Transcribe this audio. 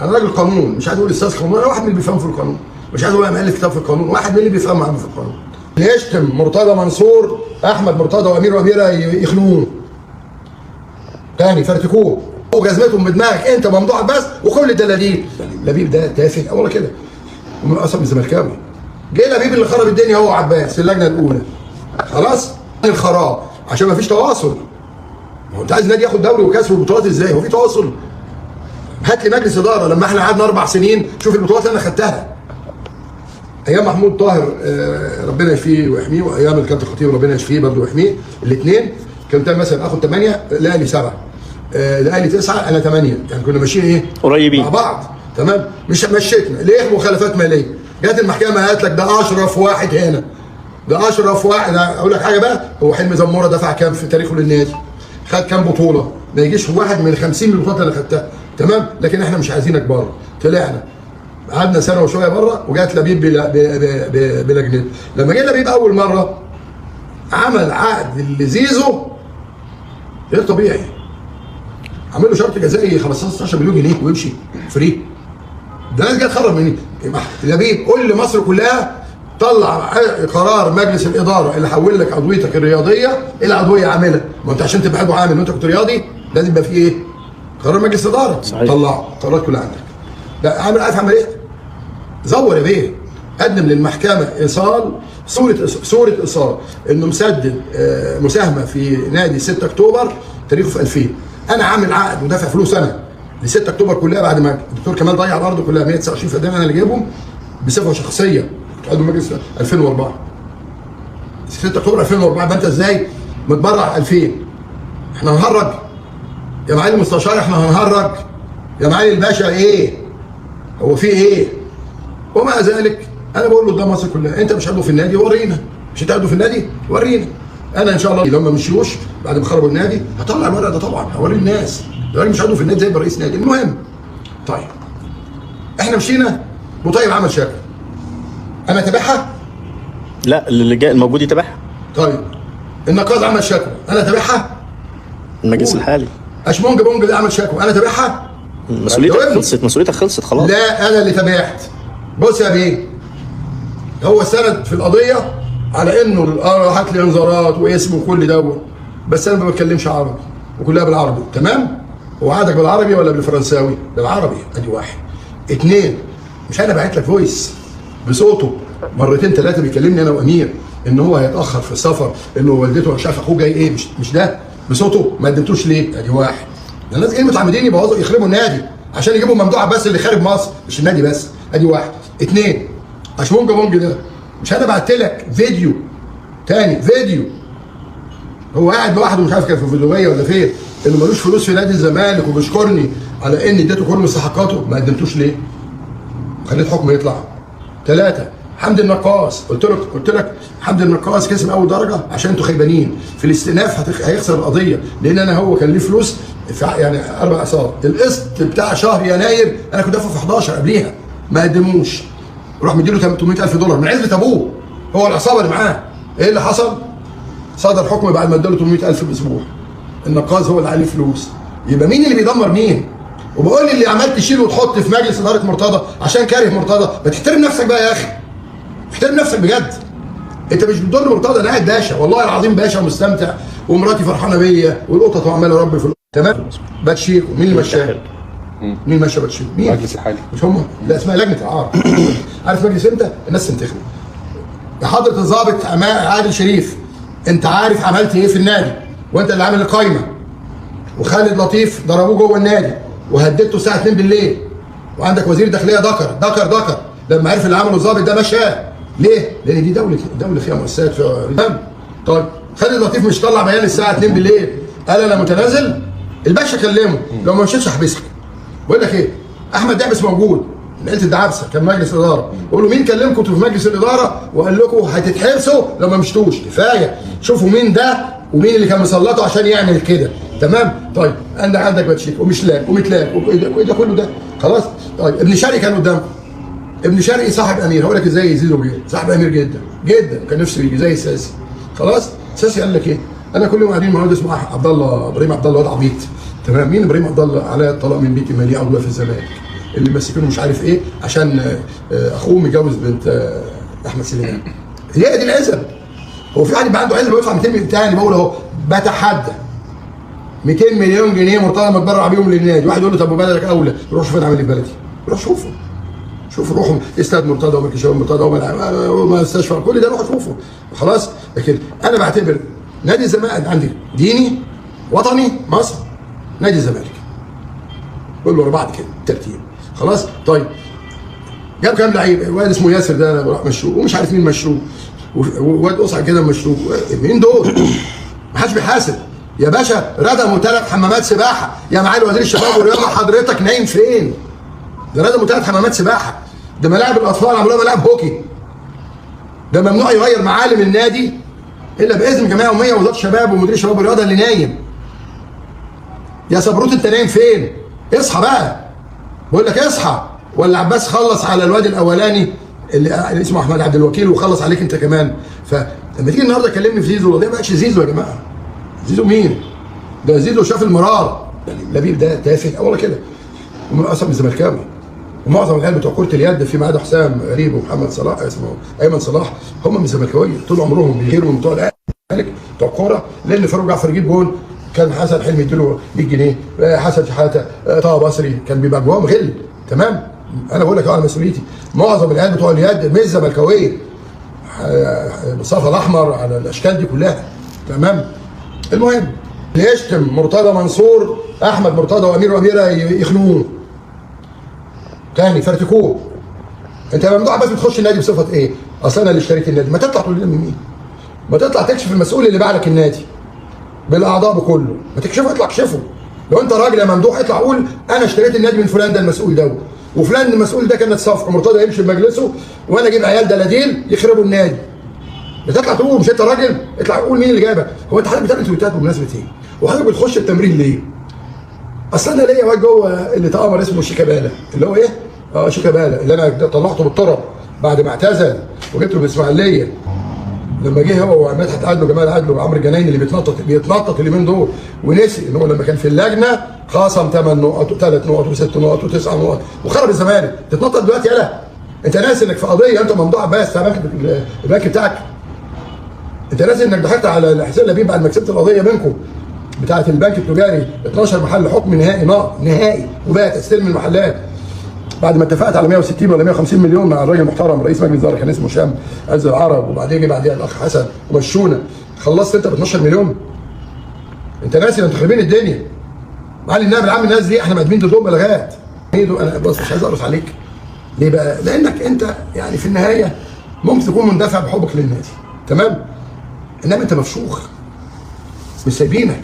انا راجل قانون، مش عايز اقول استاذ قانون، انا واحد من اللي بيفهم في القانون، مش عايز اقول انا مؤلف كتاب في القانون، واحد من اللي بيفهم عم في القانون. اللي يشتم مرتضى منصور، احمد مرتضى وامير واميره يخنقوه تاني، فرتكوه وجزمتهم بدماغك انت ممدوح بس وكل الدلالين. لبيب ده تافه والله كده، ومن اصلا من زملكاوي. جه لبيب اللي خرب الدنيا هو عباس اللجنة الاولى، خلاص الخراب عشان ما فيش تواصل. ما هو انت عايز نادي ياخد دوري وكاس وبطولات ازاي؟ هو في تواصل؟ هات لي مجلس ادارة لما احنا قعدنا 4 سنين، شوف البطولات اللي انا خدتها. ايام محمود طاهر ربنا يشفيه ويحميه، وايام الكابتن الخطيب ربنا يشفيه برضه ويحميه، الاثنين كنت مثلا اخد 8، الاهلي 7، الاهلي 9، انا 8، يعني كنا ماشيين ايه؟ قريبين مع بعض، تمام؟ مش مشيتنا، ليه مخالفات ماليه؟ جت المحكمة قالت لك ده اشرف واحد هنا، ده اشرف واحد. اقول لك حاجة بقى، هو حلمي زموره دفع كام في تاريخه للنادي؟ خد كام بطوله؟ ما يجيش واحد من 50 من البطولات اللي خدتها، تمام؟ لكن احنا مش عايزينك بره، طلعنا قعدنا سنة وشوية بره، وجات لبيب بلجنته. لما جه لبيب اول مرة عمل عقد لزيزو غير طبيعي، عمل له شرط جزائي 15 16 مليون جنيه ويمشي free. ده ناس جاية تخرب مني. لبيب قول لمصر كلها طلع قرار مجلس الادارة اللي حول لك عضويتك الرياضية الى عضوية عامله. ما انت عشان تبقى عضو عامل وانت كنت رياضي لازم يبقى في ايه؟ قرار مجلس ادارة. صحيح. طلع قرارات كلها عندك. لا عامل عارف عمل ايه؟ زور يا بيه، قدم للمحكمة ايصال، صوره ايصال انه مسدد مساهمة في نادي 6 اكتوبر تاريخه في 2000. انا عامل عقد ودافع فلوس انا ل 6 اكتوبر كلها بعد ما الدكتور كمال ضيع الارض كلها، 129 فدان انا اللي جايبهم بصفة شخصية، كنت عضو مجلس 2004 6 اكتوبر 2004. يبقى انت ازاي متبرع 2000؟ احنا هنهرج يا معالي المستشار، احنا هنهرج يا معالي الباشا، ايه هو في ايه؟ ومع ذلك انا بقول له قدام مصر كلها انت مش عضو في النادي ورينا، مش انت عضو في النادي ورينا. انا ان شاء الله لو ما مشيوش بعد ما خربوا النادي هطلع الورق ده طبعا، هوري الناس ده راجل مش عضو في النادي زي رئيس نادي. المهم طيب احنا مشينا، بوطيب عمل شكوى، انا تابعها؟ لا اللي جاي الموجود يتابعها. طيب النقاز عمل شكوى، انا تابعها؟ المجلس الحالي. اشمونج بونج ده عمل شكوى، انا تابعها؟ مسؤوليتك خلصت، مسؤوليتك خلصت خلاص. لا انا اللي تابعت. بص يا بيه، هو سند في القضية على انه راحت لي انذارات واسمه وكل دوت، بس انا ما بتكلمش عربي وكلها بالعربي، تمام؟ هو عادك بالعربي ولا بالفرنساوي؟ بالعربي. ادي واحد. اتنين، مش انا باعت لك voice بصوته مرتين ثلاثة بيكلمني انا وامير ان هو هيتاخر في السفر، انه والدته مش عارف اخوه جاي ايه، مش ده بصوته، ما قدمتوش ليه؟ ادي واحد. ده الناس جايين متعمدين يبوظوا يخربوا النادي عشان يجيبوا ممدوح عباس اللي خارب مصر، مش النادي بس. ادي واحد. اتنين، اشمونجا بونج ده مش انا بعت لك فيديو تاني، فيديو هو قاعد لوحده مش عارف كان في دبي ولا فين، انه ملوش فلوس في نادي الزمالك وبيشكرني على ان اديته كل مستحقاته، ما قدمتوش ليه؟ خليت حكم يطلع. ثلاثة، حمدي النقاص، قلت لك حمدي النقاص كسب اول درجة عشان انتوا خيبانين في الاستئناف، هيخسر القضية، لان انا هو كان ليه فلوس في يعني 4 اقساط، القسط بتاع شهر يناير انا كنت دافعه في 11 قبليها، ما قدموش، راح مديله 800,000 دولار من عزبة ابوه، هو العصابة اللي معاه. ايه اللي حصل؟ صدر حكم بعد ما اداله 800,000 باسبوع. النقاص هو اللي عليه فلوس. يبقى مين اللي بيدمر مين؟ وبقول لي اللي عمال تشيل وتحط في مجلس ادارة مرتضى عشان كاره مرتضى، ما تحترم نفسك بقى يا اخي. احترم نفسك بجد. انت مش بتضر مرتضى، انا قاعد باشا والله العظيم باشا ومستمتع ومراتي فرحانة بيا والقطط وعماله اربي في تمام؟ باتشيكو مين اللي مشاه؟ مين مشى باتشيكو؟ مين؟ المجلس الحالي. مش هم؟ لا اسمها لجنة العار. عارف مجلس امتى؟ الناس تنتخبه. يا حضره الضابط عادل شريف، انت عارف عملت ايه في النادي وانت اللي عامل القايمة، وخالد لطيف ضربوه جوه النادي وهددته الساعة 2 بالليل، وعندك وزير داخلية دكر دكر دكر لما عرف اللي عمله الضابط ده مشاه. ليه؟ لان دي دولة فيها مؤسسات فيها. طيب خالد لطيف مش طلع بيان الساعة 2 بالليل قال انا متنازل؟ الباشا كلمة لو ما مشيتش هحبسك. بقول لك ايه؟ احمد دعبس موجود من عيله الدعابسه كان مجلس ادارة، بقول له مين كلمكم انتوا في مجلس الادارة وقال لكم هتتحبسوا لو ما مشتوش؟ كفاية، شوفوا مين ده ومين اللي كان مسلطه عشان يعمل كده، تمام؟ طيب عندك باتشيك ومشلاك ومتلاك وايه ده كله ده؟ خلاص؟ طيب ابن شرقي كان قدامكم. ابن شرقي صاحب امير، هقول لك ازاي زيزو جه، صاحب امير جدا جدا، كان نفسه يجي زي الساسي. خلاص؟ الساسي قال لك ايه؟ انا كل يوم قاعدين مع واحد اسمه عبد الله ابراهيم عبد الله، واد عبيط، تمام؟ مين ابراهيم عبد الله؟ علاء الطلاق من بيتي مالي عضو في الزمالك. اللي ماسكينه مش عارف ايه عشان اخوه متجوز بنت احمد سليمان. هي دي العزب. هو في واحد يبقى عنده عزبه ويدفع 200 مليون؟ تاني بقول اهو، بتحدى 200 مليون جنيه مرتضى متبرع بيهم للنادي. واحد يقول له طب وبلدك اولى، روح شوف انا عامل ايه في بلدي، روح شوفه، شوف روحوا استاد مرتضى ومركز شباب مرتضى ومستشفى، كل ده روحوا شوفه خلاص. لكن انا بعتبر نادي الزمالك عندي ديني وطني مصر، نادي الزمالك كله ورا بعض كده ترتيب خلاص. طيب جاب كام لعيب؟ واد اسمه ياسر ده راح مشوه، ومش عارف مين مشوه، وواد قصعه كده مشوه. مين دول؟ ما حدش بيحاسب يا باشا. ردموا 3 حمامات سباحة يا معالي وزير الشباب والرياضة، حضرتك نايم فين؟ ده ردموا 3 حمامات سباحة، ده ملاعب الاطفال عملوها ملاعب هوكي، ده ممنوع يغير معالم النادي الا باذن جمعية عموميه ووزارة الشباب ومدير الشباب والرياضة اللي نايم. يا صبروت انت نايم فين؟ اصحى بقى، بقول لك اصحى. ولا عباس خلص على الواد الاولاني اللي اسمه احمد عبد الوكيل وخلص عليك انت كمان. فلما تيجي النهارده تكلمني في زيزو، القضية ما بقتش زيزو يا جماعة. زيزو مين؟ ده زيزو شاف المرار. يعني لبيب ده تافه والله كده، ومن اصلا من الزملكاوي، ومعظم العيال بتوع كره اليد فيما عدا حسام غريب ومحمد صلاح اسمه ايمن صلاح، هم من الزملكاويه طول عمرهم، بيغيروا من بتوع الاهلي بتوع الكورة. لان فاروق جعفر يجيب جون كان حسن حلمي يديله 100 جنيه، حسن شحاته، طه بصري، كان بيبقى جواهم غل. تمام؟ انا بقول لك على مسؤوليتي، معظم العيال بتوع اليد مش زملكاويه، مصطفى الاحمر على الاشكال دي كلها. تمام؟ المهم اللي يشتم مرتضى منصور، احمد مرتضى وامير واميره يخنقوه تاني، فرتكوه. انت ممنوع بس بتخش النادي بصفة ايه؟ اصل انا اللي اشتريت النادي. ما تطلع تقول لنا من مين؟ ما تطلع تكشف المسؤول اللي باع لك النادي بالاعضاء بكله، ما تكشفه، اطلع اكشفه. لو انت راجل يا ممدوح اطلع قول انا اشتريت النادي من فلان ده المسؤول ده، وفلان المسؤول ده كانت صفقة مرتضى يمشي بمجلسه وانا اجيب عيال دلاديل يخربوا النادي. بتطلع تقول مش انت راجل؟ اطلع قول مين اللي جايبك. هو انت حضرتك بتعمل تويتات بمناسبة ايه؟ وحضرتك بتخش التمرين ليه؟ اصل انا ليا واد جوه اللي تامر اسمه شيكابالا، اللي هو ايه؟ شيكابالا اللي انا طلعته بالطرب بعد ما اعتزل وجبته من الاسماعيلية. لما جه هو ومدحت عدلي وجمال عدلي وعمرو الجنايني اللي بيتنطط اليومين دول، ونسي ان هو لما كان في اللجنة خاصم 8 نقط و3 نقط و6 نقط و9 نقط وخرب الزمالك. تتنطط دلوقتي يالا؟ انت ناسي انك في قضية انت ممدوح عباس بتاع البنك بتاعك؟ انت ناسي انك ضحكت على حسين لبيب بعد ما كسبت القضية منكم بتاعه البنك التجاري 12 محل حكم نهائي نهائي وبقت استلم المحلات بعد ما اتفقت على 160 ولا 150 مليون مع الراجل المحترم رئيس مجلس الادارة كان اسمه هشام عز العرب، وبعدين جه بعديها الاخ حسن ومشونا. خلصت انت ب 12 مليون؟ انت ناسي انتوا خربين الدنيا. معالي النائب العام الناس دي احنا مقدمين ضدهم بلاغات. انا بص مش عايز اقرص عليك. ليه بقى؟ لانك انت يعني في النهاية ممكن تكون مندفع بحبك للنادي، تمام؟ انما انت مفشوخ، مش سايبينك.